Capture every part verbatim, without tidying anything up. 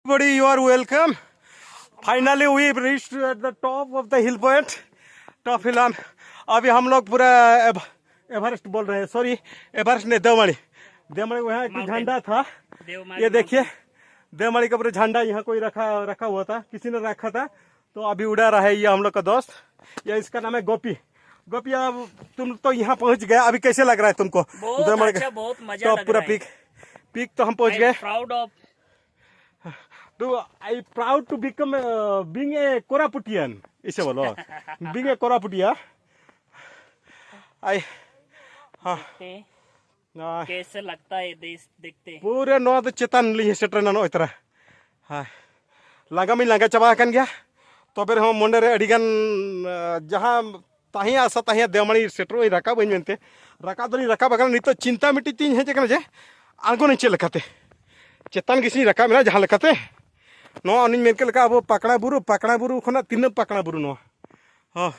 Everybody, you are welcome. Finally, we reached at the top of the hill point. Top hill. हम अभी हम लोग पूरा एव, एवरेस्ट बोल रहे हैं, सॉरी, एवरेस्ट नहीं, देवमाली। देवमाली वहाँ एक झंडा था। ये देखिए, देवमाली का पूरा झंडा यहाँ कोई रखा रखा हुआ था, किसी ने रखा था, तो अभी उड़ा रहा है ये हम लोग का दोस्त। ये इसका नाम है गोपी। गोपी, अब तुम तो यहाँ पहुँच गया, अभी कैसे लग रहा है तुमको? बहुत देवमाली का अच्छा, बहुत मजा तो लग पूरा रहा है। पीक, पीक तो हम पहुँच गए। Proud of Do I proud to become, uh, being a Koraputian? इसे बोलो, being a Koraputian. I, हाँ, देखते हैं हाँ, कैसे लगता है देश, देखते हैं। ᱯᱩᱨᱟᱹ ᱱᱚᱣᱟ ᱫᱚ ᱪᱮᱛᱟᱱ ᱞᱤᱧ ᱥᱮᱴᱮᱨᱮᱱᱟ ᱱᱚᱜᱼᱚᱭ ᱛᱚᱨᱟ᱾ ᱦᱳᱭ, ᱞᱟᱸᱜᱟ ᱢᱟᱧ ᱞᱟᱸᱜᱟ ᱪᱟᱵᱟ ᱟᱠᱟᱱ ᱜᱮᱭᱟ, ᱛᱚᱵᱮ ᱨᱮᱦᱚᱸ ᱢᱚᱱᱮ ᱨᱮ ᱟᱹᱰᱤ ᱜᱟᱱ, ᱟᱸ, ᱡᱟᱦᱟᱸ ᱛᱟᱦᱮᱸ ᱟᱥᱟ ᱛᱟᱦᱮᱸ ᱫᱮᱣᱢᱟᱲᱤ ᱥᱮᱴᱮᱨᱚᱜ ᱟᱹᱧ, ᱨᱟᱠᱟᱵ ᱟᱹᱧ ᱢᱮᱱᱛᱮ, ᱨᱟᱠᱟᱵ ᱫᱚᱞᱤᱧ ᱨᱟᱠᱟᱵ ᱟᱠᱟᱱᱟ᱾ ᱱᱤᱛᱚᱜ ᱪᱤᱱᱛᱟ ᱢᱤᱫᱴᱤᱡ ᱛᱤᱧ ᱦᱮᱡ ᱟᱠᱟᱱᱟ ᱡᱮ ᱟᱬᱜᱚᱱᱟᱹᱧ ᱪᱮᱫ ᱞᱮᱠᱟᱛᱮ, ᱪᱮᱛᱟᱱ ᱜᱮᱥᱮᱧ ᱨᱟᱠᱟᱵ ᱮᱱᱟ ᱡᱟᱦᱟᱸ ᱞᱮᱠᱟᱛᱮ᱾ ᱱᱚᱣᱟ ᱚᱱᱮᱧ ᱢᱮᱱ ᱠᱮᱫ ᱞᱮᱠᱟ, ᱟᱵᱚ ᱯᱟᱠᱲᱟ ᱵᱩᱨᱩ, ᱯᱟᱠᱲᱟ ᱵᱩᱨᱩ ᱠᱷᱚᱱᱟᱜ ᱛᱤᱱᱟᱹᱜ ᱯᱟᱠᱲᱟ ᱵᱩᱨᱩ ᱱᱚᱣᱟ᱾ ᱦᱚᱸ,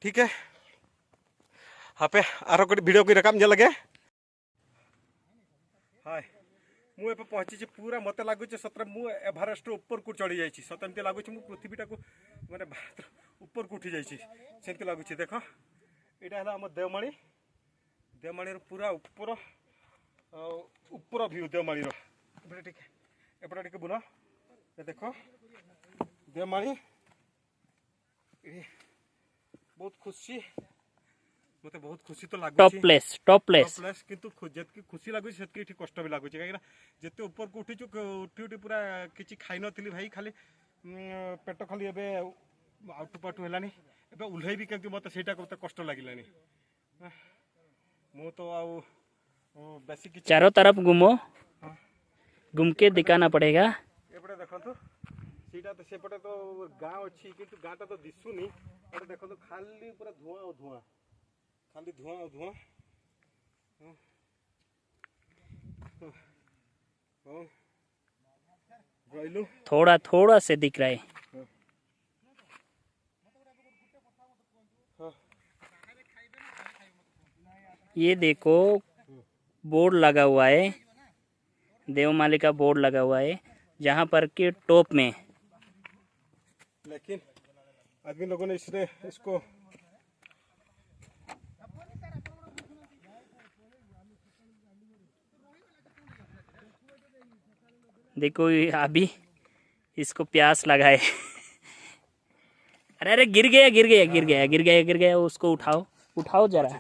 ᱴᱷᱤᱠ ᱦᱮ, ᱦᱟᱯᱮ ᱟᱨᱦᱚᱸ ᱠᱟᱹᱴᱤᱡ ᱵᱷᱤᱰᱤᱭᱳ ᱠᱚᱧ ᱨᱟᱠᱟᱵ ᱧᱚᱜ ᱞᱮᱜᱮ᱾ ହାଏ, ମୁଁ ଏବେ ପହଞ୍ଚିଛି, ପୁରା ମୋତେ ଲାଗୁଛି ସତରେ ମୁଁ ଏଭରେଷ୍ଟ ଉପରକୁ ଚଢ଼ି ଯାଇଛି। ସତ ଏମିତି ଲାଗୁଛି ମୁଁ ପୃଥିବୀଟାକୁ, ମାନେ, ଭାରତ ଉପରକୁ ଉଠି ଯାଇଛି, ସେମିତି ଲାଗୁଛି। ଦେଖ, ଏଇଟା ହେଲା ଆମ ଦେଓମାଳି, ଦେଓମାଳିର ପୁରା ଉପର, ଅ, ଉପର ଭିୟୁ ଦେଓମାଳିର। ଏପଟେ ଟିକେ, ଏପଟେ ଟିକେ ବୁଲ, ଏ ଦେଖ ଦେଓମାଳି। ଏଠି ବହୁତ ଖୁସି, ମୋତେ ବହୁତ ଖୁସି ତ ଲାଗୁଛି। Top place, top place. Top place, କିନ୍ତୁ ଖୁ- ଯେତିକି ଖୁସି ଲାଗୁଛି, ସେତିକି ଏଠି କଷ୍ଟ ବି ଲାଗୁଛି। କାହିଁକିନା ଯେତେ ଉପରକୁ ଉଠିଛୁ, କ- ଉଠି ଉଠି ପୁରା କିଛି ଖାଇନଥିଲି ଭାଇ, ଖାଲି, ଉଁ, ପେଟ ଖାଲି ଏବେ ଆଉଟୁ ପାଉଟୁ ହେଲାଣି। ଏବେ ଓହ୍ଲେଇବି କେମିତି, ମୋତେ ସେଇଟା ମୋତେ କଷ୍ଟ ଲାଗିଲାଣି। ମୁଁ ତ ଆଉ, ଉଁ, ବେଶୀ କିଛି चारों तरफ घूमो, ହଁ। घूम के दिखाना पड़ेगा। ଏପଟେ ଦେଖନ୍ତୁ, ସେଇଟା ତ, ସେପଟେ ତ ଗାଁ ଅଛି, କିନ୍ତୁ ଗାଁଟା ତ ଦିଶୁନି। ଏପଟେ ଦେଖନ୍ତୁ, ଖାଲି ପୁରା ଧୂଆଁ ଆଉ ଧୂଆଁ, ଖାଲି ଧୂଆଁ ଆଉ ଧୂଆଁ। ହଁ। ହଁ। ହଁ। ରହିଲୁ। थोड़ा, थोड़ा से दिख रहा है। ହଁ। ହଁ। ये देखो, बोर्ड लगा हुआ है, देवमाली का बोर्ड लगा हुआ है। जहाँ पर कि टॉप में। लेकिन आदमी लोगों ने इसने इसको देखो, ये अभी इसको प्यास लगा है। अरे, अरे, गिर गया, गिर गया, गिर गया, गिर गया, गिर गया। उसको उठाओ, उठाओ जरा।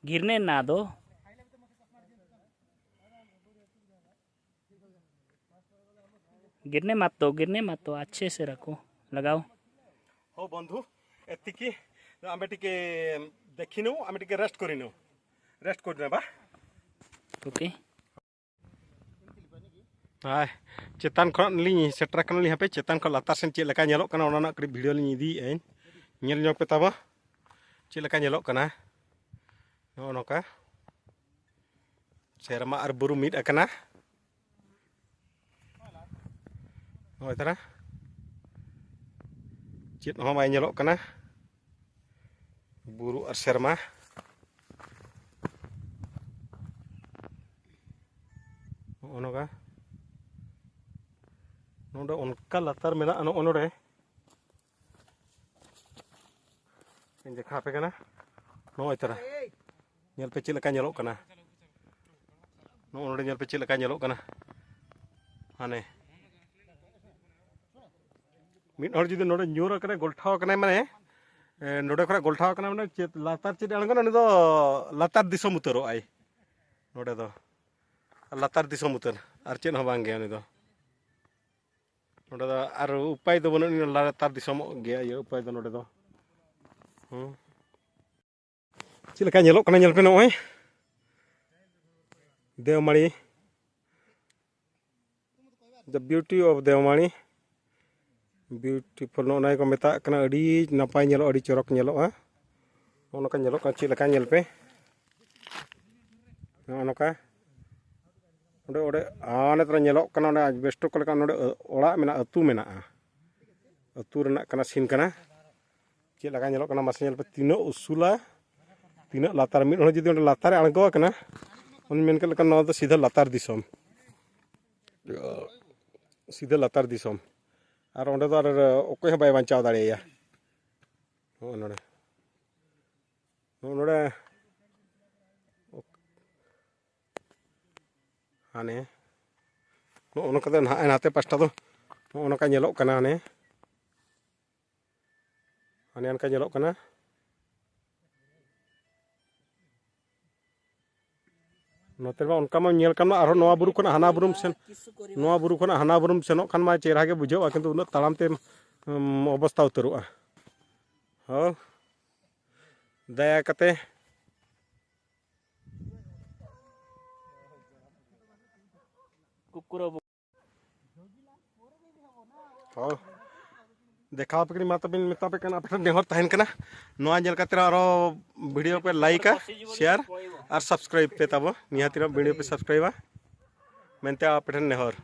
गिरने ना दो। गिरने मत दो, गिरने मत दो, अच्छे से रखो, लगाओ। हो बंधु, एतिकी आमे टिके देखिनु, आमे टिके रेस्ट करिनु। रेस्ट करिनु बा। ओके। ᱦᱳᱭ, ᱪᱮᱛᱟᱱ ᱠᱷᱚᱱ ᱞᱤᱧ ᱥᱮᱴᱮᱨ ᱟᱠᱟᱱᱟᱞᱤᱧ᱾ ᱦᱟᱯᱮ, ᱪᱮᱛᱟᱱ ᱠᱷᱚᱱ ᱞᱟᱛᱟᱨ ᱥᱮᱱ ᱪᱮᱫ ᱞᱮᱠᱟ ᱧᱮᱞᱚᱜ ᱠᱟᱱᱟ, ᱚᱱᱟ ᱨᱮᱱᱟᱜ ᱠᱟᱹᱴᱤᱡ ᱵᱷᱤᱰᱤᱭᱳ ᱞᱤᱧ ᱤᱫᱤᱭᱮᱫᱼᱟ᱾ ᱧᱮᱞ ᱧᱚᱜ ᱯᱮ ᱛᱟᱵᱚ, ᱪᱮᱫ ᱞᱮᱠᱟ ᱧᱮᱞᱚᱜ ᱠᱟᱱᱟ᱾ ᱱᱚᱜᱼᱚ ᱱᱚᱝᱠᱟ ᱥᱮᱨᱢᱟ ᱟᱨ ᱵᱩᱨᱩ ᱢᱤᱫ ᱟᱠᱟᱱᱟ᱾ ᱱᱚᱜᱼᱚᱭ ᱛᱟᱨᱟ ᱪᱮᱫ ᱦᱚᱸ ᱵᱟᱭ ᱧᱮᱞᱚᱜ ᱠᱟᱱᱟ, ᱵᱩᱨᱩ ᱟᱨ ᱥᱮᱨᱢᱟ᱾ ᱱᱚᱜᱼᱚ ᱱᱚᱝᱠᱟ ᱱᱚᱰᱮ ᱚᱱᱠᱟ ᱞᱟᱛᱟᱨ ᱢᱮᱱᱟᱜᱼᱟ, ᱱᱚᱜᱼᱚ ᱱᱚᱰᱮ᱾ ᱤᱧ ᱫᱮᱠᱷᱟᱣ ᱟᱯᱮ ᱠᱟᱱᱟ᱾ ᱱᱚᱜᱼᱚᱭ ᱛᱟᱨᱟ, ᱧᱮᱞ ᱯᱮ ᱪᱮᱫ ᱞᱮᱠᱟ ᱧᱮᱞᱚᱜ ᱠᱟᱱᱟ᱾ ᱱᱚᱜᱼᱚ ᱱᱚᱰᱮ ᱧᱮᱞ ᱯᱮ ᱪᱮᱫ ᱞᱮᱠᱟ ᱧᱮᱞᱚᱜ ᱠᱟᱱᱟ᱾ ᱦᱟᱱᱮ ᱢᱤᱫ ᱦᱚᱲ ᱡᱩᱫᱤ ᱱᱚᱰᱮ ᱧᱩᱨ ᱟᱠᱟᱱᱟᱭ, ᱜᱚᱞᱴᱷᱟᱣ ᱟᱠᱟᱱᱟᱭ, ᱢᱟᱱᱮ, ᱮ, ᱱᱚᱰᱮ ᱠᱷᱚᱱᱟᱜ ᱜᱚᱞᱴᱷᱟᱣ ᱟᱠᱟᱱᱟᱭ, ᱢᱟᱱᱮ ᱪᱮᱫ ᱞᱟᱛᱟᱨ ᱪᱮᱫ ᱟᱬᱜᱚᱱᱟ, ᱩᱱᱤ ᱫᱚ ᱞᱟᱛᱟᱨ ᱫᱤᱥᱚᱢ ᱩᱛᱟᱹᱨᱚᱜ ᱟᱭ᱾ ᱱᱚᱰᱮ ᱫᱚ ᱞᱟᱛᱟᱨ ᱫᱤᱥᱚᱢ ᱩᱛᱟᱹᱨ, ᱟᱨ ᱪᱮᱫ ᱦᱚᱸ ᱵᱟᱝ ᱜᱮ ᱩᱱᱤ ᱫᱚ᱾ ᱱᱚᱰᱮ ᱫᱚ ᱟᱨ ᱩᱯᱟᱭ ᱫᱚ ᱵᱟᱹᱱᱩᱜ, ᱩᱱᱤ ᱞᱟᱛᱟᱨ ᱫᱤᱥᱚᱢᱚᱜ ᱜᱮᱭᱟ, ᱤᱭᱟᱹ ᱩᱯᱟᱭ ᱫᱚ ᱱᱚᱰᱮ ᱫᱚ᱾ ᱦᱩᱸ᱾ ᱪᱮᱫ ᱞᱮᱠᱟ ᱧᱮᱞᱚᱜ ᱠᱟᱱᱟ, ᱧᱮᱞ ᱯᱮ ᱱᱚᱜᱼᱚᱭ ᱫᱮᱣᱢᱟᱲᱤ, the beauty of ᱫᱮᱣᱢᱟᱲᱤ, beautiful, ᱱᱚᱜᱼᱚ ᱱᱚᱣᱟ ᱠᱚ ᱢᱮᱛᱟᱜ ᱠᱟᱱᱟ᱾ ᱟᱹᱰᱤ ᱱᱟᱯᱟᱭ ᱧᱮᱞᱚᱜᱼᱟ, ᱟᱹᱰᱤ ᱪᱚᱨᱚᱠ ᱧᱮᱞᱚᱜᱼᱟ᱾ ᱱᱚᱜᱼᱚ ᱱᱚᱝᱠᱟ ᱧᱮᱞᱚᱜ ᱠᱟᱱᱟ, ᱪᱮᱫ ᱞᱮᱠᱟ ᱧᱮᱞ ᱯᱮ, ᱱᱚᱜᱼᱚ ᱱᱚᱝᱠᱟ᱾ ᱚᱸᱰᱮ, ᱚᱸᱰᱮ, ᱟᱨ ᱱᱤᱛᱚᱜ ᱧᱮᱞᱚᱜ ᱠᱟᱱᱟ, ᱚᱸᱰᱮ asbestos ᱠᱚ ᱞᱮᱠᱟ ᱱᱚᱰᱮ ᱚᱲᱟᱜ ᱢᱮᱱᱟᱜᱼᱟ, ᱟᱹᱛᱩ ᱢᱮᱱᱟᱜᱼᱟ, ᱟᱹᱛᱩ ᱨᱮᱱᱟᱜ ᱠᱟᱱᱟ, scene ᱠᱟᱱᱟ᱾ ᱪᱮᱫ ᱞᱮᱠᱟ ᱧᱮᱞᱚᱜ ᱠᱟᱱᱟ ᱢᱟᱥᱮ ᱧᱮᱞ ᱯᱮ, ᱛᱤᱱᱟᱹᱜ ᱩᱥᱩᱞᱟ, ᱛᱤᱱᱟᱹᱜ ᱞᱟᱛᱟᱨ᱾ ᱢᱤᱫ ᱦᱚᱲ ᱡᱩᱫᱤ ᱚᱸᱰᱮ ᱞᱟᱛᱟᱨ ᱨᱮ ᱟᱬᱜᱚ ᱟᱠᱟᱱᱟ, ᱚᱱᱮᱧ ᱢᱮᱱ ᱠᱮᱫ ᱞᱮᱠᱟ, ᱱᱚᱣᱟ ᱫᱚ ᱥᱤᱫᱷᱟᱹ ᱞᱟᱛᱟᱨ ᱫᱤᱥᱚᱢ, ᱥᱤᱫᱷᱟᱹ ᱞᱟᱛᱟᱨ ᱫᱤᱥᱚᱢ᱾ ᱟᱨ ᱚᱸᱰᱮ ᱫᱚ ᱟᱨ ᱚᱠᱚᱭ ᱦᱚᱸ ᱵᱟᱭ ᱵᱟᱧᱪᱟᱣ ᱫᱟᱲᱮᱭᱟᱭᱟ᱾ ᱱᱚᱜᱼᱚ ᱱᱚᱰᱮ, ᱱᱚᱜᱼᱚ ᱱᱚᱰᱮ ᱦᱟᱱᱮ ᱱᱚᱜᱼᱚ ᱱᱚᱝᱠᱟ ᱫᱚ ᱱᱟᱦᱟᱜ ᱱᱟᱛᱮ ᱯᱟᱥᱴᱟ ᱫᱚ ᱱᱚᱜᱼᱚ ᱱᱚᱝᱠᱟ ᱧᱮᱞᱚᱜ ᱠᱟᱱᱟ᱾ ᱦᱟᱱᱮ, ᱦᱟᱱᱮ ᱚᱱᱠᱟ ᱧᱮᱞᱚᱜ ᱠᱟᱱᱟ᱾ ᱱᱚᱛᱮ ᱢᱟ ᱚᱱᱠᱟ ᱢᱟ ᱧᱮᱞ ᱠᱟᱱ ᱢᱟ, ᱟᱨᱦᱚᱸ ᱱᱚᱣᱟ ᱵᱩᱨᱩ ᱠᱷᱚᱱᱟᱜ ᱦᱟᱱᱟ ᱵᱩᱨᱩᱢ ᱥᱮᱱ, ᱱᱚᱣᱟ ᱵᱩᱨᱩ ᱠᱷᱚᱱᱟᱜ ᱦᱟᱱᱟ ᱵᱩᱨᱩᱢ ᱥᱮᱱᱚᱜ ᱠᱷᱟᱱ ᱢᱟ ᱪᱮᱦᱨᱟ ᱜᱮ ᱵᱩᱡᱷᱟᱹᱜᱼᱟ, ᱠᱤᱱᱛᱩ ᱩᱱᱟᱹᱜ ᱛᱟᱲᱟᱢ ᱛᱮ, ᱩᱢ, ᱚᱵᱚᱥᱛᱟ ᱩᱛᱟᱹᱨᱚᱜᱼᱟ᱾ ᱦᱚᱸ, ᱫᱟᱭᱟ ᱠᱟᱛᱮ᱾ ᱠᱩᱠᱨᱚ᱾ ᱦᱚᱸ, ᱫᱮᱠᱷᱟᱣ ᱟᱯᱮ ᱠᱟᱹᱱᱟᱹᱧ, ᱢᱟ ᱛᱚᱵᱮᱧ ᱢᱮᱛᱟ ᱯᱮ ᱠᱟᱱᱟ, ᱟᱯᱮ ᱴᱷᱮᱱ ᱱᱮᱦᱚᱨ ᱛᱟᱦᱮᱱ ᱠᱟᱱᱟ, ᱱᱚᱣᱟ ᱧᱮᱞ ᱠᱟᱛᱮ ᱟᱨᱚ video ᱯᱮ like ᱟ, share ᱟᱨ subscribe ᱯᱮ ᱛᱟᱵᱚ, ᱱᱤᱦᱟᱹᱛ ᱨᱮ video ᱯᱮ subscribe ᱟ ᱢᱮᱱᱛᱮ ᱟᱯᱮ ᱴᱷᱮᱱ ᱱᱮᱦᱚᱨ᱾